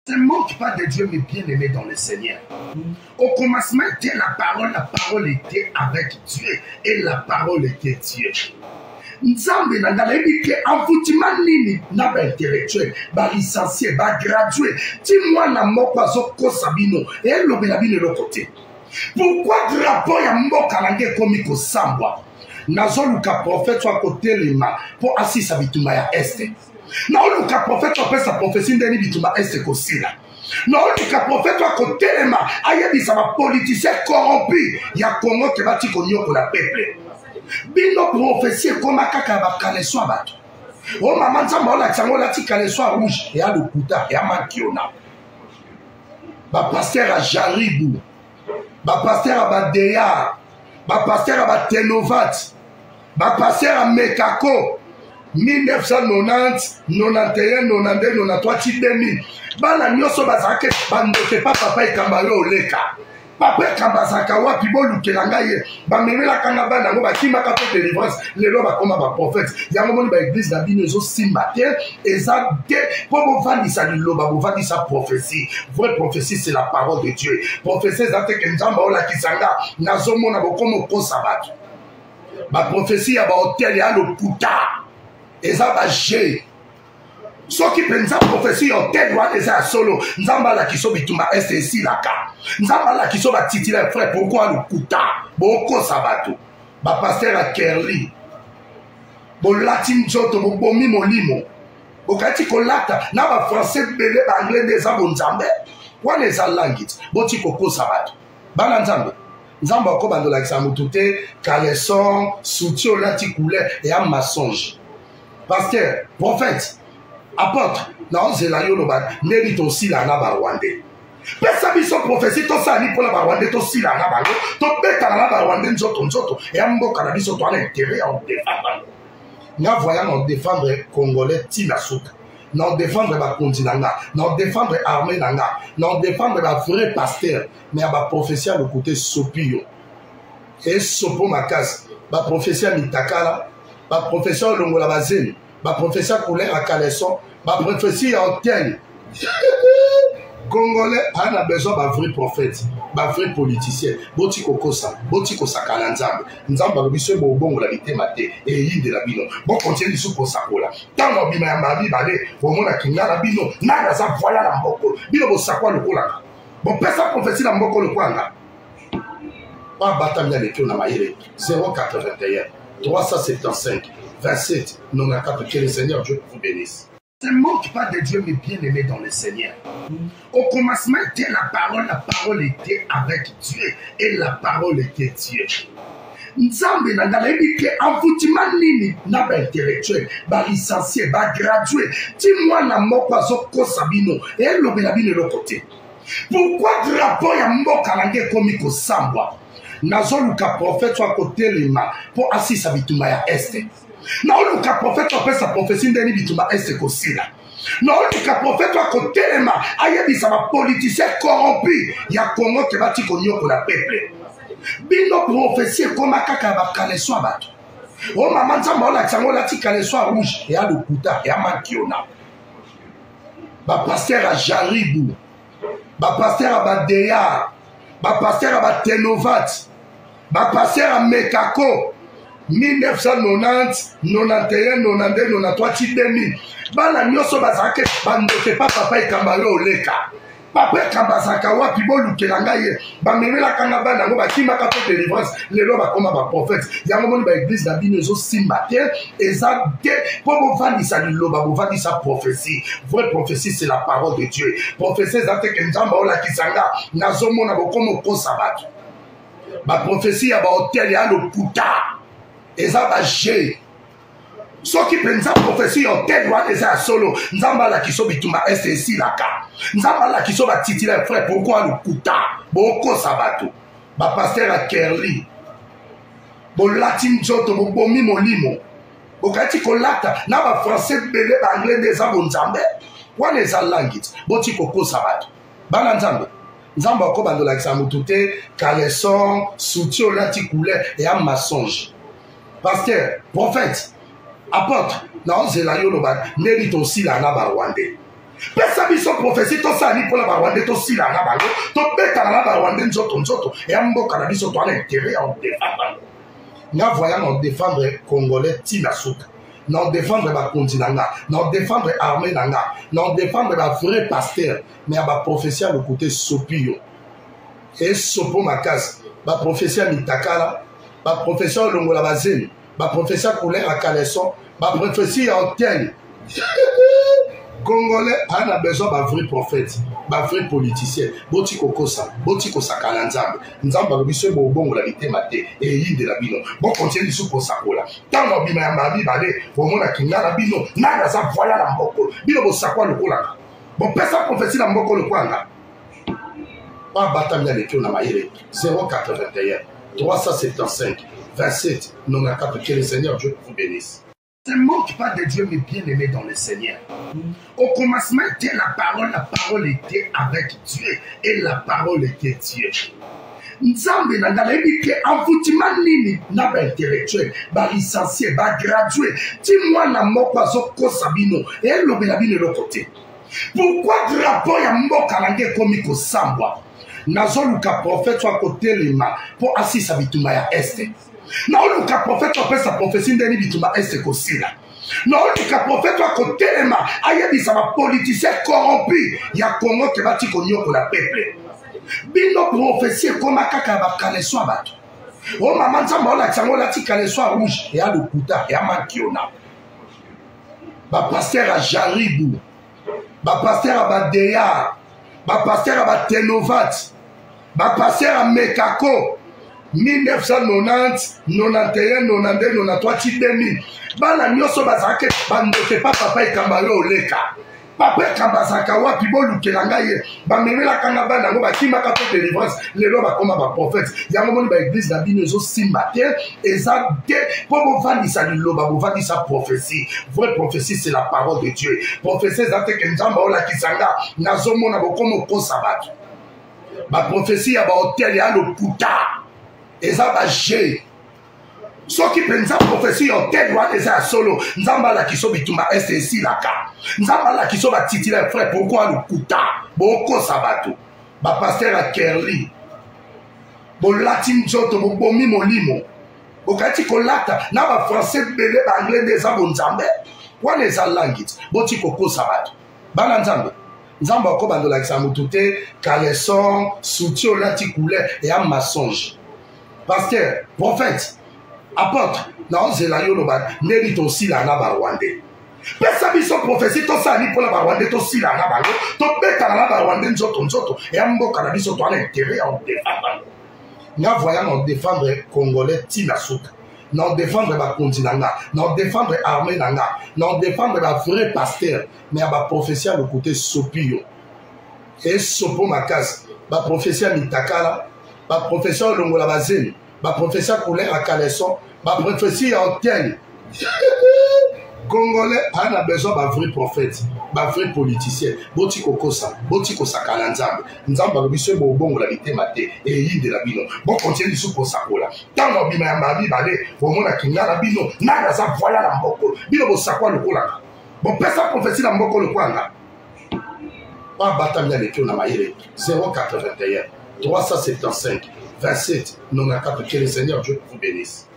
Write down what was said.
Ne manque pas de Dieu, mes bien-aimés dans le Seigneur. Au commencement était la parole, la parole était avec Dieu et la parole était Dieu. Nzambe na nga nayebi te envoûtement nini na baintellectuel balicencie bagradue ti mwana moko azokosa bino elobela bino eloko te. Pourquoi drapeau ya mboka na nga ekomi kosambwa? Nazoluka prophète oyo akotelema mpo asisa bitumba ya este. Naoluka prophète oyo apesa prophetie ndeni bitumba este ekosila. Naoluka prophète oyo akotelema ayebisa bapoliticien corrompu ya Congo ke bati konyokola peuple. Bino prophetie ekoma kaka ya bakaleso ya bato. O mama Nzambe aolakisa yango olati kaleso ya rouge eya lokuta eya makiona. Bapaster ya jaribu, bapaster ya badeya, bapaster ya batenovate, bapaster ya mekako 1990 91 92 93 ti 2000 bana nyonso bazalaki bandoki epa papa ekamba yo oleka. Papa ekamba azalaka wapi? Bolukela ngai ye. Bamemelaka nga bana yango bakimaka mpe délivrance, lelo bakoma baprophète. Yango moni baeglise na bino ezosimba te, eza te mpo bovandisa liloba, bovandisa prophétie. Vraie prophétie, c'est la parole de Dieu. Prophétie eza te ke Nzambe aolakisa nga, nazomona bokoma okosa bato. Baprophétie ya bahotel ya lokuta eza baje. Soki mpenza prophétie ya hotel wana eza ya solo, Nzambe alakisa bitumba este esilaka. Nzambe alakisa batitile frère. Pourquoi lokuta bokosa bato? Bapaster ya kerli bolati nzoto, bobomi molimo, bokati kolata na bafrançais ebele, baanglais nde eza bonzambe wana eza langi ti boti kokosa bato. Bana Nzambe, Nzambe akobanda olakisa motu te caleçon soutien olati couleur eya mensonge. Pasteur, prophète, apôtre, naozela yo loba ndeni tosila na barwandais. Pesa biso prophétie tosala ni mpona barwandais, tosila na bango, tobetana na barwandais nzoto nzoto eya mboka na biso, toana intérêt ya odefendre bango. Nga voyant na odefendre congolais ti na suka, na odefendre bakonzi na nga, na odefendre armée na nga, na odefendre ba vrai pasteur, mais ya baprophétie ya lokuta esopi yo, esopo makasi. Baprophétie ya mitakala, baprophétie ya olongola bazemi, baprophétie ya couleur ya caleçon, baprophétie ya hotel. Congolais a na besoin ba vrai prophète, ba vrai politicien. Boti kokosa, boti kosakana Nzambe. Nzambe alobi soki bobongola mitema te, eyindela bino. Bokontinue lisusu kosakola. Ntango abima ya mbala mibale, bomonaki nga na bino, nani aza voya na mboko. Bino bosakwa lokola nga. Bopesa prophétie na mboko lokola nga. Babatami aleki na mayele 081 375 27 94. Que le Seigneur Dieu vous bénisse. Ne manque pas de Dieu, mes bien-aimés dans le Seigneur. Au commencement était la parole, la parole était avec Dieu et la parole était Dieu. Nzambe na nga nayebi te envoûtement nini na baintellectuel, balicencie, bagradue ti mwana moko azokosa bino elobela bino eloko te. Pourquoi drapeau ya mboka na nga ekomi kosambwa? Nazoluka prophète oyo akotelema mpo asisa bitumba ya este. Naoluka prophète oyo apesa prophétie ndeni bitumba este ekosila. Naoluka prophète oyo akotelema ayebisa bapoliticien corrompu ya Congo ke bati konyokola peuple. Bino prophétie ekoma kaka ya bakaleso ya bato. O mama Nzambe aolakisa yango olati caleçon ya rouge eya lokuta, eya makiona. Bapaster ya jaribu, bapaster ya badeya, bapaster ya batenovate, bapaster ya mekako 1990 91 92 93 ti 2000 bana nyonso bazalaki bandoki epa papa ekamba yo oleka. Papa ekamba azalaka wapi? Bolukela ngai ye. Bamemelaka nga bana yango bakimaka mpe délivrance, lelo bakoma baprophète. Yango moni baeglise na bino ezosimba te, eza te mpo bovandisa liloba, bovandisa prophétie. Vraie prophétie, c'est la parole de Dieu. Prophétie eza te ke Nzambe aolakisa nga, nazomona bokoma okosa bato. Baprophétie ya bahotel ya lokuta eza baje. Soki mpenza prophétie ya hotel wana eza ya solo, Nzambe alakisa bitumba este esilaka. Nzambe alakisa batitile frère. Pourquoi lokuta bokosa bato? Bapaster ya kerli bolati nzoto, bobomi molimo, bokati kolata na bafrançais ebele, baanglais nde eza bonzambe wana eza langi ti boti kokosa bato. Bana Nzambe, Nzambe akobanda olakisa motu te caleçon soutien olati couleur eya mensonge. Pasteur, prophète, apôtre, naozela yo loba ndeni tosila na barwandais. Pesa biso prophetie tosala nini mpona barwandais tosila na bango tobetana na barwandais nzoto nzoto ya mboka na biso toana interet ya odefendre bango. Nga voyant na odefendre congolais ti na suka, na odefendre bakonzi na nga, na odefendre armée na nga, na odefendre ba vrai pasteur, mais ya baprophetie ya lokuta esopi yo, esopo makasi. Baprophetie ya mitakala, baprophetie ya olongola bazemi, baprophetie ya couleur ya caleçon, baprophetie ya hotel. Congolais a na besoin ba vrai prophète, ba vrai politicien. Boti kokosa, boti kosakana Nzambe. Nzambe alobi soki bobongola mitema te, eyindela bino. Bokontinue lisusu kosakola. Ntango abima ya mbala mibale, bomonaki nga na bino, nani aza voya na mboko. Bino bosakwa lokola nga. Bopesa prophetie na mboko lokola nga. Abatami aleki yo na mayele. 081 375 27 94. Que le Seigneur Dieu vous bénisse. Ne manque pas de Dieu, mes bien-aimés dans le Seigneur. Au commencement était la parole, la parole était avec Dieu, et la parole était Dieu. Nzambe na nga nayebi te envoûtement nini na baintellectuel, balicencie, bagradue, ti mwana moko azokosa bino, elobela bino eloko te. Pourquoi drapeau ya mboka na nga ekomi kosambwa? Nazoluka prophète oyo akotelema mpo asisa bitumba ya este. Naoluka prophète oyo apesa prophetie ndeni bitumba este ekosila. Naoluka prophète oyo akotelema ayebisa bapoliticien corrompu ya Congo ke bati konyokola peuple. Bino prophetie ekoma kaka ya bakaleso ya bato. O mama Nzambe aolakisa yango olati kaleso ya rouge, eya lokuta, eya makiona. Bapasteur ya jaribu, bapasteur ya badeyar, bapasteur ya batenovate, bapasteur ya mekako 1990, 91, 92, 93 ti 2000. Bana nyonso bazalaki bandoki epa papa Ekamba. Yo oleka papa Ekamba azalaka wapi? Bolukela ngai ye. Bamemelaka nga bana yango, bakimaka mpe délivrance. Lelo bakoma baprophète. Yango moni baeglise na bino ezosimba te, eza te mpo bovandisa liloba, bovandisa prophétie. Vraie prophétie, c'est la parole de Dieu. Prophétie eza te ke Nzambe aolakisa nga, nazomona. Bokoma okosa bato. Baprophétie ya bahotel ya lokuta, eza baje. Soki mpenza prophétie ya hotel wana eza ya solo, Nzambe alakisa bitumba este esilaka, Nzambe alakisa batitile frère. Pourquoi lokuta? Bokosa bato. Bapasteur ya kerli, bolati nzoto, bobomi molimo, bokati kolata na bafrançais ebele, baanglais nde eza bonzambe wana, eza langi ti. Boti kokosa bato. Bana Nzambe, Nzambe akobanda olakisa motu te caleçon, soutien olati couleur eya mensonge. Pasteur, prophète, apôtre, naozela yo loba ndeni tosila na barwandais. Pesa biso prophetie tosala nini mpona barwandais tosila na bango, tobetana na barwandais nzoto nzoto, eya mboka na biso, toana interet ya odefendre bango. Nga voyant na odefendre congolais ti na suka, na odefendre bakonzi na nga, na odefendre armée na nga, na odefendre ba vrai pasteur, mais ya baprophetie ya lokuta esopi yo, esopo makasi. Baprophetie ya mitakala, baprophetie ya olongola bazemi, baprophetie ya couleur ya caleçon, baprophetie ya hotel. Congolais a na besoin ba vrai prophète, ba vrai politicien. Boti kokosa, boti kosakana Nzambe. Nzambe alobi soki bobongola mitema te, eyindela bino. Bokontinue lisusu kosakola. Ntango abima ya mbala mibale, bomonaki nga na bino, nani aza voya na mboko. Bino bosakwa lokola nga, bopesa prophetie na mboko lokola nga. Abatami aleki yo na mayele. 081 375 27 94. Que le Seigneur Dieu vous bénisse.